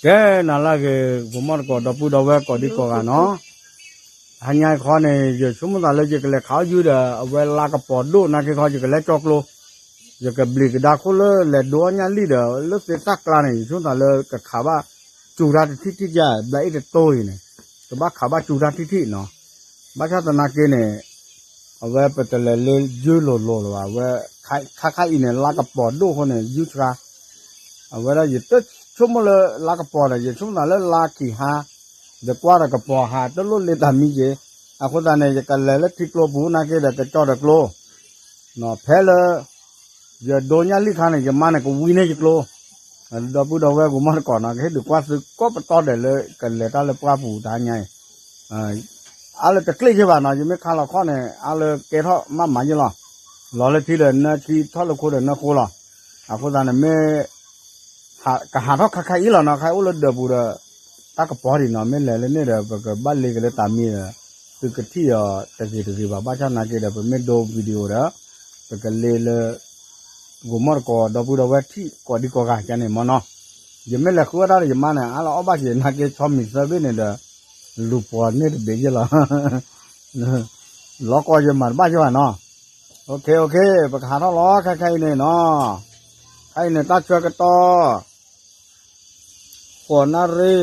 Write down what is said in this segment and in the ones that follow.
ကဲ နၤလၢအဂ့ၤ ဂီၤမီၢ်တကိး ဒီပုၢ်ဒီဝဲၢ်ကိးဒံကိးဂၤနီၤ, ဟါညါခီန့ၣ် ယဆိကမိၣ်သးလၢယကလဲၤခးအီၣ်ယုၢ်ဒီး အဝဲလါကပီၤဒိၣ်နာ်က့ခီ ယကလဲၤကၠီကျိ, ယကဘျံးကဒါခိၣ်လၢလဲၤဒိအီၣ်ညၣ်လံၣ်ဒီး လၢသ့ၣ်တၢ်ကျါန့ၣ် ယဆိကမိၣ်သးလၢကခးဘၣ်စူၤတၢ်တထံၣ်ထံၣ်ကဲ ဘျးအ့ၣ်တတိၢ်အံၤန့ၣ် ကဘၣ်ခးဘၣ်စူၤတၢ်ထံၣ်ထံၣ်နီၤ, ဘၣ်ဆၣ်သနာ်က့န့ၣ် အဝဲပတလဲၤလၢယုၢ်လိၤလိၤလၢၤဘၣ်, အဝဲ ခါခါအံၤန့ၣ် လါကပီၤဒိၣ်အဃိန့ၣ် ယုၢ်ဆှါ, အဝဲဒၣ်ယတဆိကမိၣ်လၢလါကပီၤဒီး ယဆိကမိၣ်သးလၢလါခံဟါ ဒီးကွၢ်ဒီးကပီၤဟါ တလိၣ်လ့တၢ်မံက့ၤ, အဃိသတးန့ၣ် ယကလဲၤလၢထံကျိပူၤနာ်က့ဒီး ကကၠီဒီးကျိ ဖဲလၢ ယဒိညၣ်လံၣ်ခါန့ၣ် ယမါန့ၣ်ကဝံန့ၢ်ယကျိ, ဒီပုၢ်ဒီဝဲၢ်ဂီၤမီၢ်တကိးနီၤ ကဟ့ၣ်ဒုးကွၢ်သုကိးပတီၢ်ဒဲးလၢကလဲၤတၢ်လၢပှၢ်ပူၤတဟါညါအံၤ အါလၢတကျ့ၣ်ယ့ၢ်ဘၣ်နီၤ, ယမ့ၢ်ခါလီၤခီၣ်န့ၣ် အါလၢကဲထီၣ်မးမးယ့ၢ်လီၤ, လီၤလၢထံဒီးနၢထံ ထီၣ်လၢခိဒီးနၢဃိလီၤ, အဃိသတးန့ၣ်မ့ၢ် ကဟးထီၣ်ခါခါအံၤလီၤနီၤ, ခါအိၣ်လၢဒၢးပူၤဒီး တၢ်ကပီၤဒံးနီၤ, မ့ၢ်လဲၤလၢန့ၣ်ဒီး ပကဘၣ်လ့ကလၢတၢ်မံဒီး သုကထံၣ်အီၤတဂ့ၤတဂ့ၤဘၣ်, ဘၣ်ဆၣ်နာ်က့ဒီး ပမ့ၢ်ဒိ video ဒီး ပကလ့လၢ ဂီၤမီၢ်တကိး ဒီပုၢ်ဒီဝဲၢ်ထံၣ်ကိးဒံကိးဂၤကန့ၣ်မ့ၢ်နီၤ, ယမ့ၢ်လဲၤဃုဝဲဒၣ်ဒီးယမါန့ၣ် အါလီၤအီၣ်ဘၣ်က့ၤနာ်က့ ဆီမံၤသၢဘ့ၣ်န့ၣ်ဒီး လူၤပှီၤန့ၢ်တဘ့ၣ်ယ့ၢ်လီၤ, လီၤကီယမၤတဘၣ်ယ့ၢ်ဘၣ်နီၤ, OK OK ပကဟးထီၣ်လီၤ ခဲခဲအံၤန့ၣ်နီၤ, ခဲအံၤန့ၣ် တၢ်ဆၢကတီၢ် ဃိးနၣ်ရံၣ်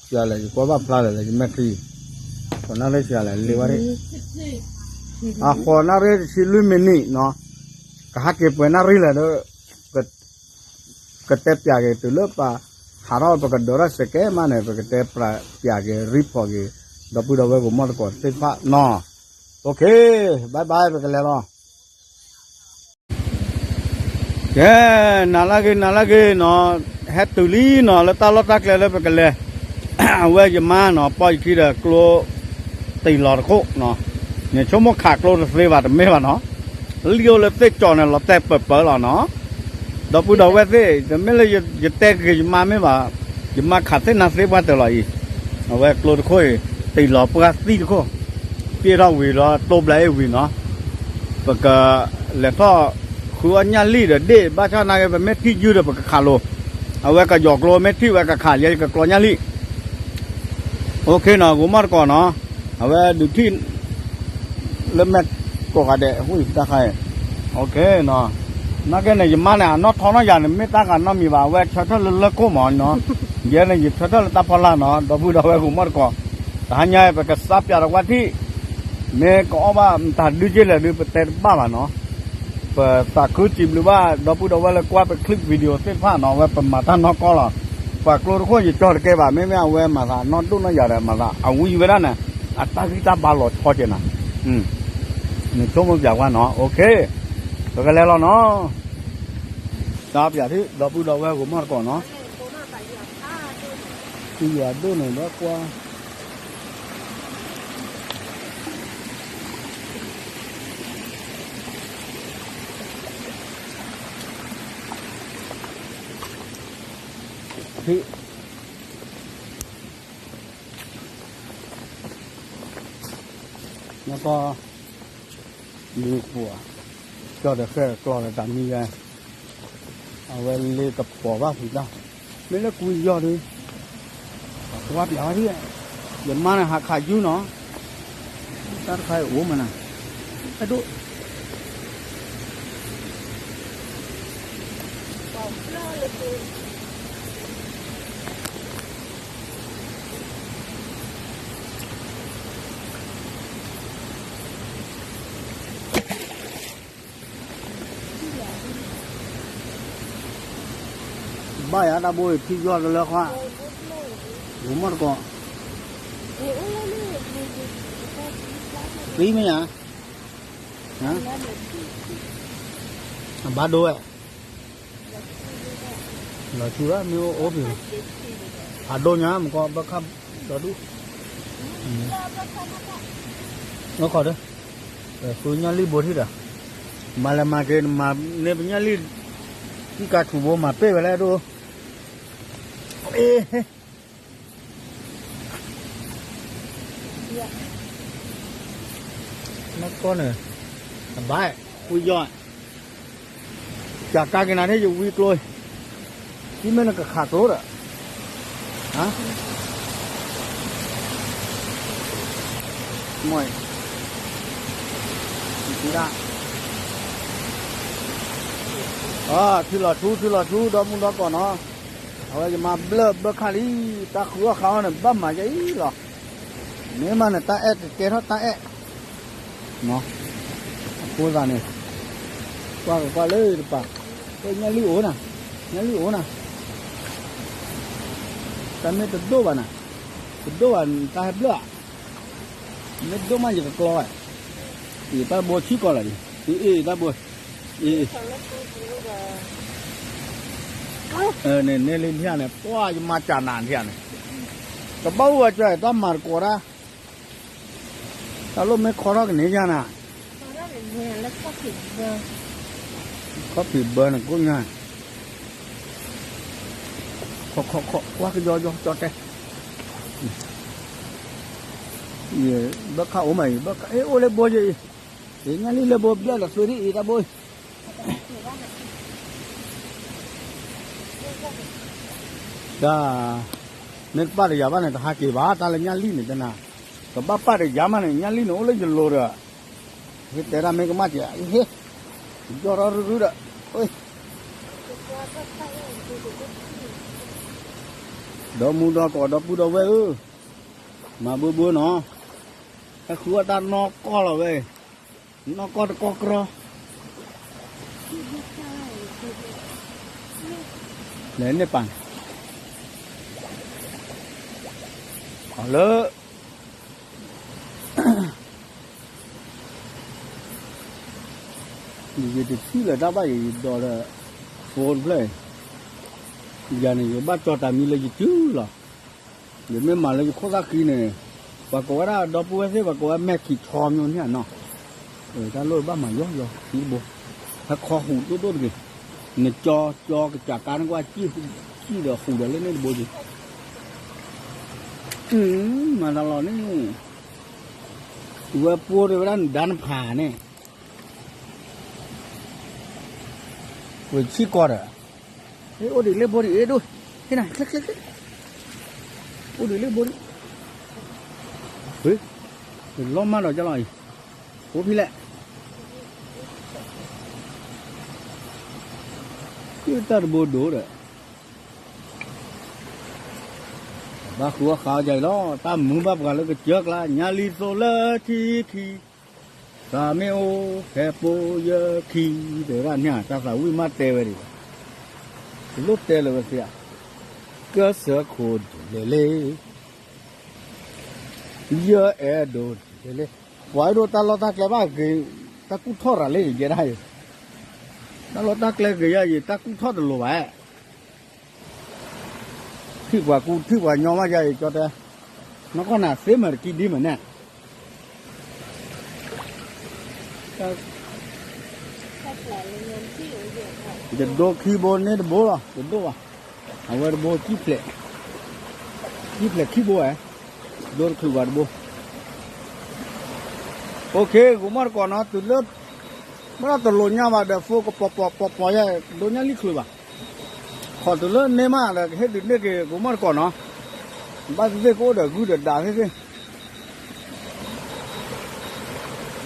ဆံးလဲၣ် ယကွၢ်ဘၣ်ဖျါလဲၣ် ယမဲာ်ချံ, ဃိးနၣ်ရံၣ်ဆံးလဲၣ် လ့ဝဲဒၣ်, အဃိးနၣ်ရံၣ်တဆံလွံၢ်မံးနံးနီၤ, ကဟးက့ၤပှဲၤနၣ်ရံၣ်လဲၣ်ဒီး ကတဲပၠးက့ၤတုၤလၢပဟးထီၣ် ပကဒိးထီၣ်စဲးကဲမးန့ၣ် ပကတဲပၠးက့ၤ report က့ၤ ဒီပုၢ်ဒီဝဲၢ်ဂီၤမီၢ်တကိးသ့ၣ်တဖၣ်နီၤ, OK bye bye ပကလဲၤလီၤ. ကဲ နၤလၢဂ့ၤ နၤလၢဂ့ၤနီၤ, ဟဲတုၤလံနီၤ လၢတၢ်လီၢ်တၢ်ကျဲလၢပကလဲၤ, အဝဲယမါနီၤ ပီၢ်ယခံဒီးကျိ တံၢ်လီၤတခိၣ်နီၤ, န့ၣ်ဆိကမိၣ်ခးကျိတသ့ဘၣ် တမ့ၢ်ဘၣ်နီၤ, လံၣ်အိၣ်လၢသ့ၣ်ကၠီၤန့ၣ် လီၤတဲာ်ပၢၢ်ပၢၢ်လီၤနီၤ, ဒီပုၢ်ဒီဝဲၢ်သ့ၣ် တမ့ၢ်လၢယတဲဂ့ၤယမါမ့ၢ်ဘၣ်, ယမါခးသ့ၣ်နၤသ့ပှၢ်တၢၢ်လီၤအံၤ, အဝဲကျိတခိၣ်အံၤ တံၢ်လီၤပှၢ်သံတခိၣ်, ပျဲထီၣ်ဝံၤလီၤ တိဘျးအ့ၣ်ဝံၤနီၤ ပကလဲၤထီၣ်ဃုအီၣ်ညၣ်လံၣ်ဒီးဒ့ၣ် ဘၣ်ဆၣ်နာ်က့ ပမ့ၢ်ထံၣ်ယုၢ်ဒီးပကခးလိၤ, အဝဲကယီၤကျိမ့ၢ်ထံၣ်ဝဲကခး ယဲယကကျီညၣ်လံၣ်, OKနီၤ ဂီၤမီၢ်တကိးနီၤ, အဝဲဒုးထံၣ် လၢမဲာ်ကိးဂၤဒဲး ဝံၣ်တၢ်ခါအံၤ, OKနီၤ, နာ်က့န့ၣ် ယမါန့ၣ် အနီၢ်ထီနီၢ်ယၤန့ၣ် မ့ၢ်တၢ်ဂၤနီတမံၤဘၣ် အဝဲဆၢထၢၣ်လၢလၢခိၣ်မးနီၤ, ယဲန့ၣ် ယဆၢထၢၣ်လၢတၢ်ဖီလာ်နီၤ ဒီပုၢ်ဒီဝဲၢ်ဂီၤမီၢ်တကိး, တဟါညါအံၤ ပကစးပၠးတကွၢ်ထံၣ် မ့ၢ်ကအိၣ်ဘၣ်မတၤဒုက့လဲၣ်ဒု ပတဲတဘၣ်ဘၣ်နီၤ, ပသးခုစံးဘျုးဘၣ် ဒီပုၢ်ဒီဝဲၢ်လၢကွၢ်ပ clip video သ့ၣ်တဖၣ်နီၤ အဝဲပမၤတၢ်နီၢ်ကီၢ်လီၤ, ပှၤကျိတခိၣ်ယကၠီတကဲဘၣ် မ့မ့ၢ်အဝဲမၤသးနီၢ်ဒိၣ်နီၢ်ယၤဒီး မၤသးအဝံဝဲဒၣ်န့ၣ် အတၢ်ဂံၢ်တၢ်ဘါလီၤဆီကဲနီၤ, နဆိကမိၣ်ပၠးကွၢ်နီၤ OK, ပကလဲၤလီၤနီၤ, တၢ်ပၠးထံၣ် ဒီပုၢ်ဒီဝဲၢ်ဂီၤမီၢ်တကိးနီၤ, ယွၤဒိၣ်န့ၣ်ဒီးကွၢ် ထံၣ် နကီၢ် မံၤပှၢ် ကၠီၣ်ဒီးဃဲၣ်ကျီဒီးတၢ်မံယဲ အဝဲလ့ကပီၤဘၣ်ဖုးတၢ် မ့ၢ်လၢကွံယီၢ်ဒု ကွၢ်ပၠးဝဲဒၣ် ယမါန့ၣ်ဟးခးယူၢ်နီၤ တၢ်တခါအံၤအိၣ်မးနၤ အဒိၣ် ဘၣ်ယၤတၢ်ဘိအံၤ ထံယီၢ်တလၢခွါ ဂိၤမီၢ်တကိး သံမ့ၢ်ယၤ အဘၣ်ဒိဝဲ လီၤစုဘၣ် မ့ၢ်အိၣ်အိၣ်ဖံး အဒိညါ မကီဘၣ်ခါ ဒီဒူၣ် အခီၣ်ဒီး ဃုညၣ်လံၣ်ဘိထံၣ်ဒီး မၤလဲၤမၤက့ၤ မၤန့ၢ်ပညၣ်လံၣ် ထံၣ်ကါထူးဘိ မၤပ့ၢ်ဝဲလဲၣ်ဒိၣ် အ့ မ့ၢ်ကီၢ်န့ၣ် အဘၣ် ဝံယီၢ် ကၢ်ကါက့ၤနၤထဲယဝံကျိ, သံမ့ၢ်နကခးကျိဒီး, ဟါ, မ့ၢ်, ထံလီၤဆူ ထံလီၤဆူ ဒီမူဒီကီၢ်နီၤ, အဝဲယမၤဘျၢဘၢခါလံ, တၢ်ဃုအီၣ်ဃါအီၣ်န့ၣ် ဘၣ်မၤယဲအံၤလီၤ, မ့ၢ်မးန့ၣ် တၢ်အဲၣ်ကကဲထီၣ်တၢ်အဲၣ် အဃိသတးန့ၣ် ကွၢ်ကကွၢ်လၢတပၤ, ညၣ်လံၣ်အိၣ်နၤ, ညၣ်လံၣ်အိၣ်နၤ, တၢ်မ့ၢ်တဒိၣ်ဘၣ်နၤ, တဒိၣ်ဘၣ် တၢ်ဟဲဘျၢၣ်, မ့ၢ်ဒိၣ်မးယကကျီဘၣ်, အံၤတၢ်ဘိဆံကီးလၢာ်, အ့ၣ် တၢ်ဘိ, အ့ၣ် န့ၣ်န့ၢ်လံထံၣ်န့ၣ် ပှၢ်ယမၤကၢ်နၤထံၣ်န့ၣ်, ကဘၣ်အိၣ်ဝဲကၢ်တၢ်မၤတကိးတၢ်, တၢ်လိၣ်မ့ၢ်ခီထီၣ်ကန့ၢ်ယၤနၤ, ခီၣ်ဖံးဘၢန့ၣ်ကိးညါ, ခီခီခီ ကွၢ်ကယီယီကၠီတဲ, ဘၢခါအိၣ်မးအံၤ ဘၢခါ အ့ၣ် အိၣ်လၢဘိယံၤအံၤ, အ့ၣ် ညၣ်လံၣ်လၢဘိဘျၢၣ်ဒီးသုဒ်အံၤတၢ်ဘိအံၤ တၢ်, မ့ၢ်တပာ်တယၤဘၣ်န့ၣ် တဟးက့ၤဘၣ် တၢ်လၢညၣ်လံၣ်န့ၣ်တနၤ, ကဘၣ်ပာ်တယၤမးန့ၣ် ညၣ်လံၣ်န့ၣ်အိၣ်လၢယလိၤဒီး, ဟ့ၣ်တဲဒၣ်မ့ၢ်ကမၣ်ကဲး ဟ့ၣ်, ယီၢ်ထီၣ်ရုရုဒီး, ဒီမူဒီကီၢ်ဒီပုၢ်ဒီဝဲၢ်ဧၢ, မၤဘၢဘၢနီၤ, ဟဲဃုအီၣ်တၢ်နီၢ်ကီၢ်လီၤဝဲ, နီၢ်ကီၢ်တကီၢ်ကြီ, လဲၤန့ၢ်ပၢ်န့ၣ်, လၢ ယတထံၣ်လၢၤတၢ်ဘၣ်ယံၤ ယဒိးဒီး ဖိတဖျၢၣ်အံၤ, ယၤန့ၣ် ယဘၣ်ကၠီတၢ်မံလၢယစုလီၤ, ယမ့ၢ်မၤလၢယခိၣ်သၣ်ဃံန့ၣ်, ပှၤကိးဝဲဒၣ်ဒီပုၢ်ဝဲၢ်သ့ၣ် ပှၤကိးဝဲမဲာ်ခံးဆီမၠိန့ၣ်နီၤ, တၢ်လိၣ်ဘၣ်မၤယီယီခံတဘိ, ဟဲခီဟူးဒိၣ်ဒိၣ်တဂ့ၤ, နကၠီကၠီကစၢ်ကါန့ၣ်ကွၢ် စံၣ်ဒီးဟူးဒီးလၢန့ၣ်တဘိက့ၤ မၤတၢ်လီၤန့ၣ်, ဝဲပိၢ်တဝဲဒၣ်နဒါနဖးန့ၣ်, ဝဲဆံကီးဒီး, အိၣ်ဒံးလၢဘိဒံး အ့ၣ်ဒိၣ်, ဟ့ၣ်နၤ ချ့ချ့ချ့, အိၣ်ဒံးလၢဘိဒံး, လီၤမၢ်ဒီးကလီၤအံၤ, အိၣ်ဖဲလဲၣ်, တၢ်တဘိဒိၣ်ဒီး ဘၣ်ဃုအီၣ်ဃးအီၣ်ယၤအံၤလီၤ, တၢ်မုာ်ဘၣ်ပှၤလၢကစၢၢ်ကျါ, ညါလံသိးလၢထံခံ, သးမ့ၢ်အိၣ်ဖဲပိယၢခံ, တဲဝဲဒၣ်န့ၣ် တၢ်သးဝံၣ်မးတဲဝဲဒံးဘၣ်, တလိၣ်တဲလၢၤဝဲသ့ဧါ, ကစၢၢ်ခိၣ်ဒ်လဲၣ်လၢ ယအဲၣ်ဒိးဒ်လဲၣ်လၢ, ပှၤအဲၣ်ဒိးတၢ်လီၢ်တၢ်ကျဲဘၣ်ဂ့ၤ, တၢ်ကူၣ်ထီၣ်ရၤလၢယကဲဒၣ်အံၤ, တၢ်လီၢ်တၢ်ကျဲဂ့ၤယါအံၤ တၢ်ကူၣ်ထီၣ်တလိၤဘၣ်, ထံၣ်ပှၤကူထံၣ်ပှၤညီမးယါအံၤ ကၠီတဲ, နီၢ်ကီၢ်နၤသ့မးတကံဒ်မးန့ၣ် ယဒိခံဘိန့ၢ်တဘိလီၤ, ယဒိၣ်ဘၣ်, အဝဲတဘိ ကံၣ်ဖျဲးခံဘိဝဲ, ဒိတချုးဘၣ်တဘိ, အိၣ်ခ့ ဂိၤမီၢ်တကိးနီၤ တုၤလၢ, မ့ၢ်လီၤတလိၤညါဘၣ်ဒီး ဖိကပီၤပီၤပီၤပီၤယဲ ဒိညါလံချုးဘၣ်, ခီၣ်တုၤလၢန့ၢ်မးဒီး ကဟ့ၣ်ဒုးန့ၢ်က့ၤ ဂိၤမီၢ်တကိးနီၤ, ဘၣ်သ့ၣ်သ့ၣ်ကအိၣ်ဒီးဂုၢ်ဒီးဒးသ့ၣ်သ့ၣ်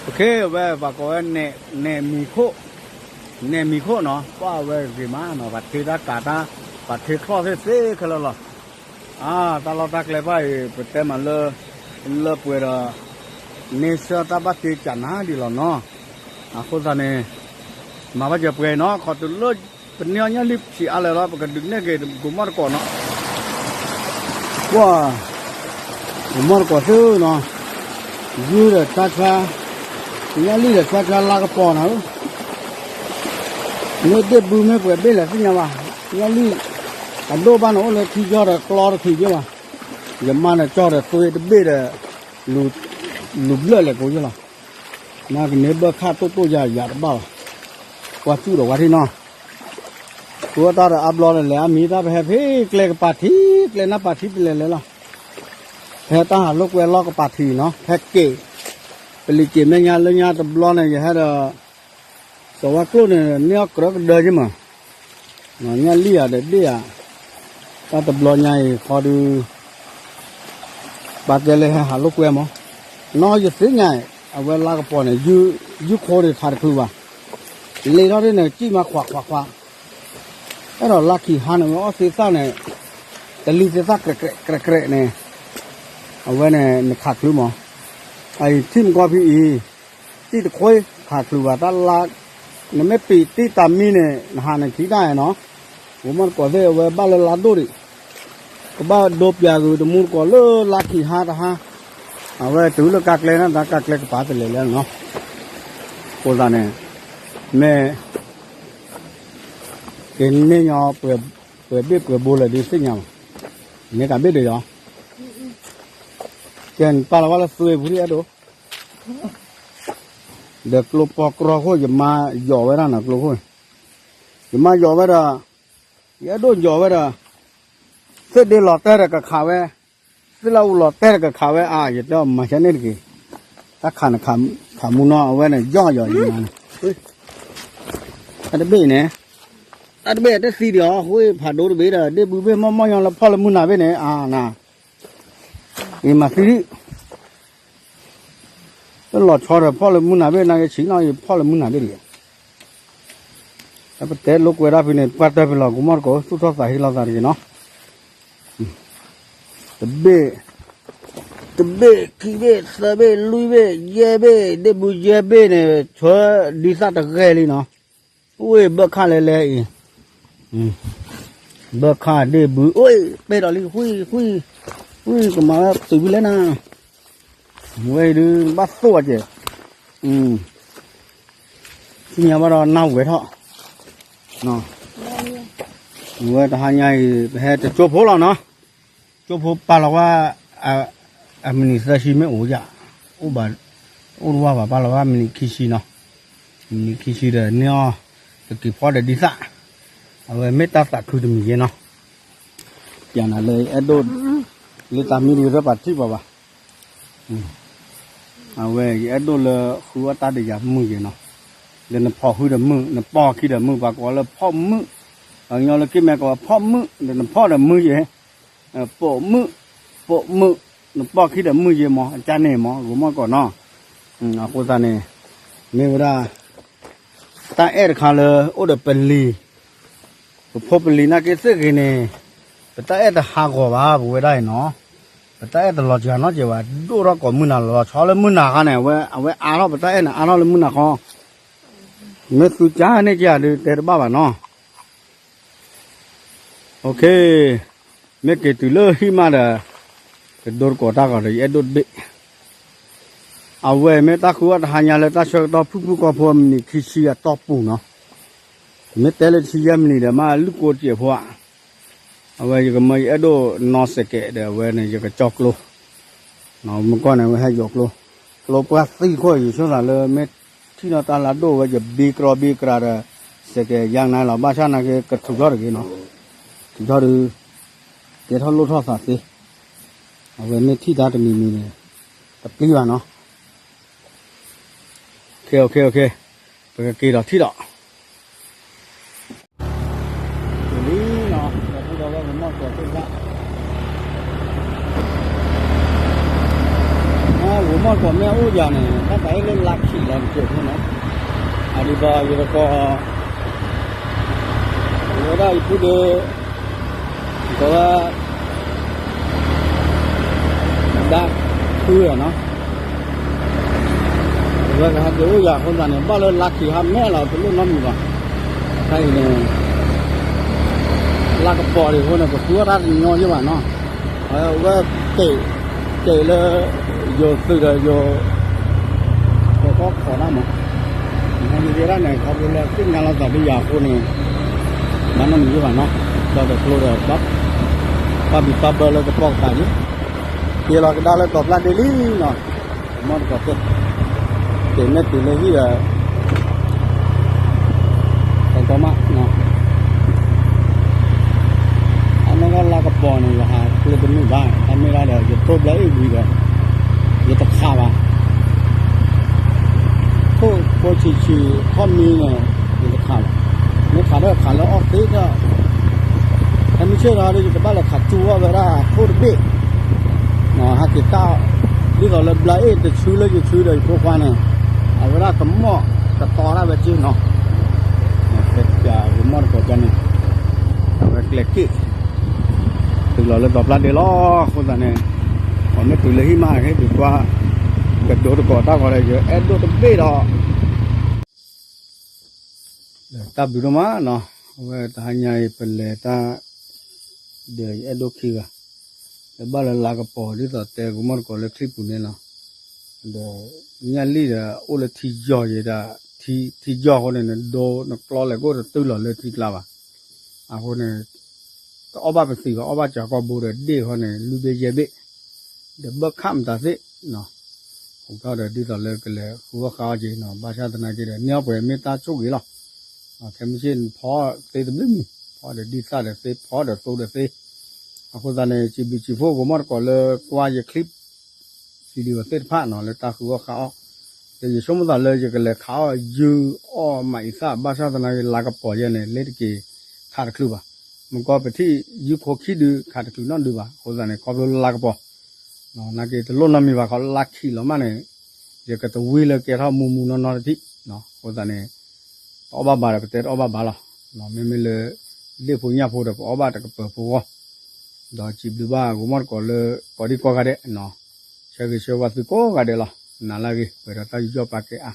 ပခ့ဝဲ ပှၤကိးဝဲ နဲၣ်မံၤခိၣ်, နဲၣ်မံၤခိၣ်နီၤ ပှၢ်ဝဲဂ့ၤမးနီၤ ပှၤထ့တၢ်ကၤတၢ်, ပှၤထ့ချီၣ်သ့ၣ်သ့ၣ်ခဲလၢာ်လီၤ. အါ တၢ်လီၢ်တၢ်ကျဲဘၣ်အံၤ ပတဲမးလၢ လၢပှဲၤဒီး န့ဆၢၣ်တၢ်ဘၣ်တ့ကနၤဒ်လီၤနီၤ. အဃိသတးန့ၣ် မၤဘၣ်စၢၤပှဲၤနီၤ ခီၣ်တုၤလၢ ပန့ၢ်အီၣ်ညၣ်လံၣ်ဆံးအါလဲၣ်လီၤ ပကဒုးနဲၣ်က့ၤ ကိးမီၢ်တကိးနီၤ. ပှၢ် ကိးမီၢ်တကိးသုနီၤ, ယုၢ်ဒီးဆါဆါ, ညၣ်လံၣ်ဒီးဆါဆါလါကပီၤနၤဧၢ, မ့ၢ်ဒ့ၣ်ဘုမ့ၢ်ပှဲၤဘ့ၣ်လဲၣ်သ့ၣ်ညါဘၣ်, ညၣ်လံၣ် အဒိၣ်ဘၣ်န့ၣ်အိၣ်လၢထံကၠီဒီးကျီတချုးယဲၢ်ဘၣ်, ယမါန့ၣ်ကၠီဒီးသွံတဘ့ၣ်ဒီး လူၤဘျၢၣ်လဲၤကိးယဲၢ်လီၤ. နကန့ၢ်ဘၢခၣ်တိၢ်တိၢ်ယၤယၤတဘၣ်ဘၣ်, ကွၢ်စူၣ်ဒီးဝါထံနီၤ. ဃုအီၣ်တၢ်ဒီးအါဘျီဒီးလဲၤအါမံၤတၢ် ပဟဲဖဲကျဲကပၤထံး ကျဲနၢ်ပၤထံးပလဲၤလဲၤလီၤ. ဖဲတၢ်ဟးလိာ်ကွဲလီၢ်ကပၤထံးနီၤ ဟဲက့ၤ, ပလံၤက့ၤမဲာ်ညါလၢညါတဘျီန့ၣ် ယဟဲဒီး စီၤဝါကျိၣ်န့ၣ် န့ၢ်အီၣ်ကြၢးကဒၢက့မး, ညၣ်လံၣ်ဧါဒီးဒ့ၣ်ဧါ, တၢ်တဘျီညါအံၤဃီဒုး ပာ်တဲလၢဟဲဟးလိာ်ကွဲမး, နီၢ်ယသ့ၣ်ညါ, အဝဲလါကပီၤန့ၣ် ယုၢ်ခိၣ်န့ၣ်ထးတချုးဘၣ်, လ့ထီၣ်ဒ်န့ၣ် ကံၣ်မးခွးခွးခွး, အဲၣ်ဒိးလါခံဟါန့ၣ် ဝဲအီၣ်သ့သၣ်န့ၣ်, တလံၤသ့သၣ်ကြဲးကြဲးကြဲးန့ၣ်, အဝဲန့ၣ်နခးချုးမး, အအံၤထံၣ်မကီၢ်ဖံအံၤ, တံၢ်တခွ့ခးချုးဘၣ်တၢ်လါ, နမ့ၢ်ပံာ်တံၢ်တၢ်မံန့ၣ် နဟးနခံတၢ်နီၤ, ဂိၤမီၣ်တကိးသ့ၣ်အဝဲဘၣ်လၢလါဒိၣ်ဒံး, ကဘၣ်ဒိပၠးဂ့ၤတမူတကိးလၢလါခံဟါတဟါ, အဝဲတုၤလၢကါကျဲန့ၣ် တၢ်ကါကျဲကပၤတလဲၤလဲၣ်နီၤ, အဃိသတးန့ၣ်, မ့ၢ် ကန့ၢ်ညီ ပှဲၤဘ့ၣ်ပှဲၤဘိလၢဒုးသ့ၣ်ညါဘၣ်, မ့ၢ်ကဘ့ၣ်ဒီးယီၤ, ကဲနပာ်လီၤဝဲလၢသွ့ပူၤဒ်အဲၣ်ဒိး, ဒီးကျိပီကြီခိၣ် ယမါယီၤဝဲဒၣ်နီၤကျိခိၣ်, ယမါယီၤဝဲဒီး, ယအဲၣ်ဒိးယီၤဝဲဒီး, သ့ၣ်ဒ့လီၤတဲာ်ဒီးကခးဝဲ, သ့ၣ်လၢအူလီၤတဲာ်ဒီးကခးဝဲအါ ယတဲအီၤမၤဆၢန့ၣ်တက့ၢ်, တၢ်ခးနခးမူနီၤ အဝဲန့ၣ် ယီၢ်ယီၤယမါန့ၣ်, တၢ်တဘ့ၣ်န့ၣ်, တၢ်တဘ့ၣ်တသံဒံးအီၤ ဃိဖးဒိၣ်တဘ့ၣ်ဒီး ဒ့ၣ်ဘုဘ့ၣ်မီၢ်မီၢ်ညီလၢဖီၣ်လၢမုၢ်နၤဘ့ၣ်န့ၣ် အါနၤ, ယမၤသံဒံး လၢလီၤဆီဒီးဖီၣ်လၢမုၢ်နၤဘ့ၣ် နာ်က့ဆံးနီၤ ယဖီၣ်လၢမုၢ်နၤဘ့ၣ်တဂ့ၤ, ပတဲလိာ်ကွဲဒၣ်ဖဲန့ၣ် ပှၤတၢၢ်ဖဲလီၤ ကမီၣ်တကိး သူၣ်ထီၣ်သးဟ့လိာ်သးတဂ့ၤနီၤ, တဘ့ၣ်, တဘ့ၣ်ခံဘ့ၣ်သၢဘ့ၣ်လွံၢ်ဘ့ၣ်ယဲၢ်ဘ့ၣ် ဒ့ၣ်ဘုယဲၢ်ဘ့ၣ်န့ၣ် ဆှၢဒ်သၣ်တဂဲၤလံနီၤ, ဝ့ၢ်ဘၢၣ်ခၣ်လဲၤလဲၤအံၤ ဘၢၣ်ခၣ်ဒ့ၣ်ဘု အိၣ် ပဲၢ်ဒီးလံ ဃု ဃု ဃု ကမၤဝဲတုၤဖဲလဲၣ်နၤ, ဝဲအံၤဒုးဘၣ်သိၣ်အကဲၢ်, သ့ၣ်ညါဘၣ်ဒီးနၢ်ဝဲထီၣ်, ဝဲတဟါညါအံၤ ပဟဲတကၠိဖိလီၤနီၤ, ကၠိဖိပာ်လီၤဝဲ အမံးနံးသၢဆံမ့ၢ်အိၣ်ယၤ, အိၣ်ဘၣ်, အိၣ်တဝၢ်ဘၣ် ပာ်လီၤဝဲမံးနံးခံဆံနီၤ, မံးနံးခံဆံဒီးန့ၢ်အီၤ တက့ၤဖီၣ်ဒီးဒ်သၣ်, အဝဲမ့ၢ်တၢ်သးခုတမံၤယဲနီၤ, ယၤနၤလၢအဲၣ်ဒိး, လၢတၢ်မံတဂ့ၤသၢပာ်ထံၣ်ပှၤဘၣ်, အဝဲယအဲၣ်ဒိးလၢဃုအီၣ်တၢ်ဒီးယၤမုာ်ယဲနီၤ, ဒီးနဖီၣ်ဃုဒီးမုာ် နပီၢ်ခံဒီးမုာ် ပှၤကိးလၢဖီၣ်မုာ်, ပှၤကညီလၢက့ၤမဲာ်ကိးဖီၣ်မုာ် ဒီးနဖီၣ်ဒီးမုာ်ယဲ ပိာ်မုၣ်, ပိာ်မုၣ်, နပီၢ်ခံဒီးမုၢ်ယဲမး အကါန့ၣ်မး ဂိၤမီၢ်ကီးနီၤ, အဃိသတးန့ၣ်, မ့ၢ်ဝဲဒၣ်, တၢ်အဲၣ်တခါလၢအိၣ်ဒီးပလံၤ, ပဖိပလံၤနာ်က့သ့ၣ်ဂ့ၤန့ၣ်, ပတၢ်အဲၣ်တဟးဂီၤဘၣ် ပဝဲဒၣ်အံၤနီၤ, ပတၢ်အဲၣ်တလီၤစှၤနီတစဲးဘၣ် ဒိၣ်ထီၣ်ကိးမုၢ်နၤလီၤဆီလၢမုၢ်နၤခါန့ၣ် အဝဲအါထီၣ် ပတၢ်အဲၣ်န့ၣ်အါထီၣ်လၢမုၢ်နၤခီ, မ့ၢ်သုကါန့ၢ်က့ၤဧါဒုးတဲတဘၣ်ဘၣ်နီၤ မ့ၢ်က့ၤတုၤလၢဟံၣ်မးဒီး, တဒိတကိးတၢ်ဂီၤဒီး ယအဲၣ်ဒိးတဘ့ၣ်, အဝဲမ့ၢ်တၢ်ဃုအီၣ်တဟါညါလၢတၢ်ဆၢကတီၢ်ဖုၣ်ဖုၣ်ကီၢ်ဖိအမံးနံးခံဆံအတီၢ်ပူၤနီၤ, မ့ၢ်တဲလၢတဆံယဲၢ်မံးနံးဒီး မ့ၢ်လုၢ်ကိးတစဲးဖိဧါ, အဝဲယကမၢယအဲၣ်ဒိးနီၢ်စဲးကဲးဒီးအဝဲန့ၣ် ယကကၠီကျိ မုၢ်ကီၢ်န့ၣ် ဝဲဟဲယိးကျိ, ကျိပှၢ်သံခိၣ် ယဆိသးလၢမ့ၢ်ထံၣ်နီၣ်တၢ်လၢဒိၣ်ဝဲ ယဘံကြီဘံကြီဒီး စဲးကဲးယါနၤလီၤ ဘၣ်ဆၣ်နာ်က့ ကထုးထီၣ်တဂ့ၤနီၤ, ထုးထီၣ်ဒုး ကဲထီၣ်လိၣ်ထီၣ်သးသ့, အဝဲမ့ၢ်ထံၣ်တၢ်တမံၤမံၤန့ၣ် တပျံၤဘၣ်နီၤ, ပကက့ၤဒီးထံၣ်ဒီး လံနီၤ, ဒီးဝဲဂီၤမီၢ်ကီးသ့ၣ်တဖၣ်, ဂီၤမီၢ်ကီးမ့ၢ်အိၣ်ယၤန့ၣ် တၢ်သးအ့ၣ်လၢလါခံးလီၤတကဲးဖိနီၤ, အဒံးဘၣ်ယတကိး ဝဲဒၣ်ယဖုဒုး ကဝဲ ဒၣ်ခုနီၤ, ဝဲကဟဲက့ၤအိၣ်ယၤအဃိသတးန့ၣ် ဘၣ်လၢလါခံးဟါမဲာ်လီၤ တလိၣ်နီတမံၤဘၣ်, တၢ်အံၤန့ၣ် လါကပီၤဒံးအဃိန့ၣ် ပဃုအီၣ်တၢ်တညီယဲၢ်ဘၣ်နီၤ, အဝဲ ကဲးလၢ ယိၤသုးဒီးယိၤ ကီၢ်ခိၣ်ခိၣ်ဒၣ်မး, နဟဲက့ၤဒၣ်န့ၣ် ခီဖျိလၢသ့ၣ်ညါလီၤသးဒ်ယၤအဃိန့ၣ် ဘၣ်နီတမံၤယဲၢ်ဘၣ်နီၤ, ဒီးတကျိဒီး ပၣ်ဘံၣ်ပၣ်ဘၢလၢတပီၢ်ကပၤလံ, က့ၤလီၤကဒါလၢကီၢ်ဖျါဒ့လံနီၤ, မီၢ်တကိးသ့ၣ်, က့ၤမ့ၢ်တုၤလၢဟံၣ်ဒီး ကီမး, အနီၢ်ကီၢ်လါကပီၤန့ၣ် ယဟးကျဲတမုာ်ဘၣ်, တၢ်မ့ၢ်ဒၣ်ဒီး ယတိၢ်ဘျၢအ့ၣ်ဝံၤဒီး ယတခးဘၣ် ထိၣ်ဖိဆံးဆံးထီၣ်မံန့ၣ် ယတခးလီၤ. မ့ၢ်ခးဒီးခးလၢအီၣ်သ့ဒီး ဟဲမုၢ်ဆ့ၣ်ဒီး ယကဘၣ်လဲၤခးစူအီၣ်ဝဲဒၣ်ထိၣ်တဘ့ၣ်, ဟဲက့ၤတၢ် ဒ်သိးလၢဘျါအ့ၣ်တဆူလၢယဆူဒီးယဖိခွါန့ၣ် အဝဲဒၣ်ကမီၣ်ကတီၤတၢ်ဝဲက့နီၤ, ကမီၣ်တကိးကန့ၣ် အဝဲကျဲၤက့ၣ် တုၤလီၤလၢဒီဖျၢၣ်ဒ့လီၤ. အဃိသတးန့ၣ် ပှၤမ့ၢ်တုၤလၢဟံၣ်မး ဟဲဒုးကွၢ် ကဒိတကိးတၢ်ဂီၤဒီး ယအဲၣ်ဒိၣ်တဘ့ၣ်ဒီး တၢ်ဘျုးဒိၣ်မးနီၤ, အဝဲတဟါညါအံၤ ပလဲၤတၢ် ဒီးယအဲၣ်ဒိၣ်ခံဂၤ လၢဘၣ်လၢလၤကပီၤ ဒ်သိးတဲကမီၣ်တကိးလၢချံပူၤန့ၣ်လီၤ. ဒီးညၣ်လံၣ်ဒီး အိၣ်လၢထံယီၤယံၤဒီး ထံယီၤအဃိန့ၣ် နဒိနကျီလဲၤကအိၣ်တတုၤလီၤလၢထံကျါဘၣ်. အဃိန့ၣ် တအီၣ်ဘၣ်ပသံးဘၣ် အီၣ်ဘၣ်စှၤကီၢ်ဘိဒီးဒ့ၣ်အဃိန့ၣ် လွံၢ်ဘ့ၣ်ယဲၢ်ဘ့ၣ် ဒီးဘၣ်ခးမတၤသ့ၣ်နီၤ, ဟူးထီၣ်ဒီးဒ်သိးလၢကလဲၤဃုအီၣ်ဃုအီက့ၤနီၤ, ဘၣ်ဆၣ်သနာ်က့ဒီး န့ၢ်အီၣ်ပှဲၤမ့ၢ်တၢ်ဆိၣ်ဂ့ၤလီၤ. ခဲမုၢ်ဆ့ၣ်ဖီသ့တဘျုးမံၤ ဖီဒီးဒ်သၣ်ဒီးသ့ ဖီဒီးသိဒီးသ့, အဃိသတးန့ၣ် စံးဘျုးစံးဖှိၣ်ကမီၣ်တကိးလၢကွၢ်ယချံၣ် video သ့ၣ်တဖၣ်နီၤ လၢတၢ်ဃုအီၣ်ဃုအီ, ဒီးယဆိကမိၣ်သးလၢယကလဲၤခးအီၣ်ယုၢ်အီၣ်မးအံၤသၣ် ဘၣ်ဆၣ်သနာ်က့ လၤကပီၤယဲန့ၣ် လ့တက့ၤခးတချုးဘၣ်. မ့ၢ်ကီၢ်ပထံၣ်ယုၢ်ခိခံဒုခးတချုးနီတဒုဘၣ်. အဃိသတးန့ၣ် ခီဖျိလၤကပီၤ နာ်က့တလိၣ်နီတမံၤဘၣ် ခီလၢလါခံးလီၤမးန့ၣ် ယကတဝံလၢကဲထီၣ်မူမူနီၢ်နီၢ်တထံၣ်. အဃိသတးန့ၣ် တအီၣ်ဘၣ်ဘၣ်ဒီး ပတဲတအီၣ်ဘၣ်ဘၣ်လီၤ. မ့မ့ၢ်လၢ ဒ့ၣ်ဖိညၣ်ဖိဒီး ပအီၣ်ဘၣ်တကပၤဖိဂီၢ်, ဒီးစံးဘျုးဘၣ်ကမီၣ်တကိးလၢ ကိးဒံကိးဂၤဒဲး, ဆၢဂ့ၤဆၢဝါသုကိးဂၤဒဲးလီၤ. နၤလၢအဂ့ၤ ပှဲၤဒီးတၢ်ယူးယီၣ်ပာ်ကဲအါ.